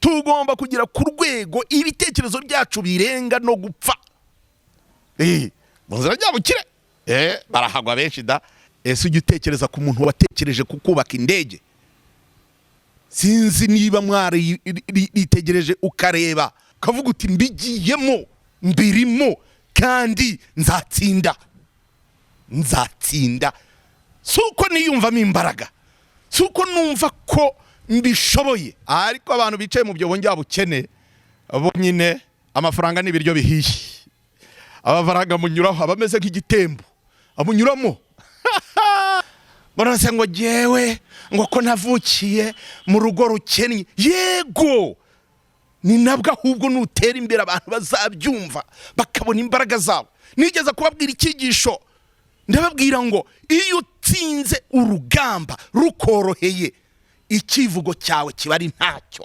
Tugomba kugera ku rwego ibitekerezo byacu birenga no gupfa. Mu nzira njyabukire barahagwa benshi da. Ese ujya utekereza ku muntu watekereje ku kubaka indege? Sinzi niba mwaritegereje, ukareba ukavuga uti: "Mbigiyemo, mbirimo, kandi nzatsinda, nzatsinda." Si uko niyumvamo imbaraga, si uko numva ko mbishoboye, ariko abantu bicaye mu byobo njyabukene bo nyine amafaranga n'ibiryo bihiye, amafaranga amunyuraho, aba ameze nk'igitembo amunyuramo. Ngo ngo jyewe ngo ko navukiye mu rugo rukennye. Yego, ni nabwo ahubwo nutera imbere abantu bazabyumva, bakabona imbaraga zawe. Nigeze kubabwira icyigisho, ndababwira ngo iyo utsinze urugamba rukoroheye, icyivugo cyawe kiba ari ntacyo.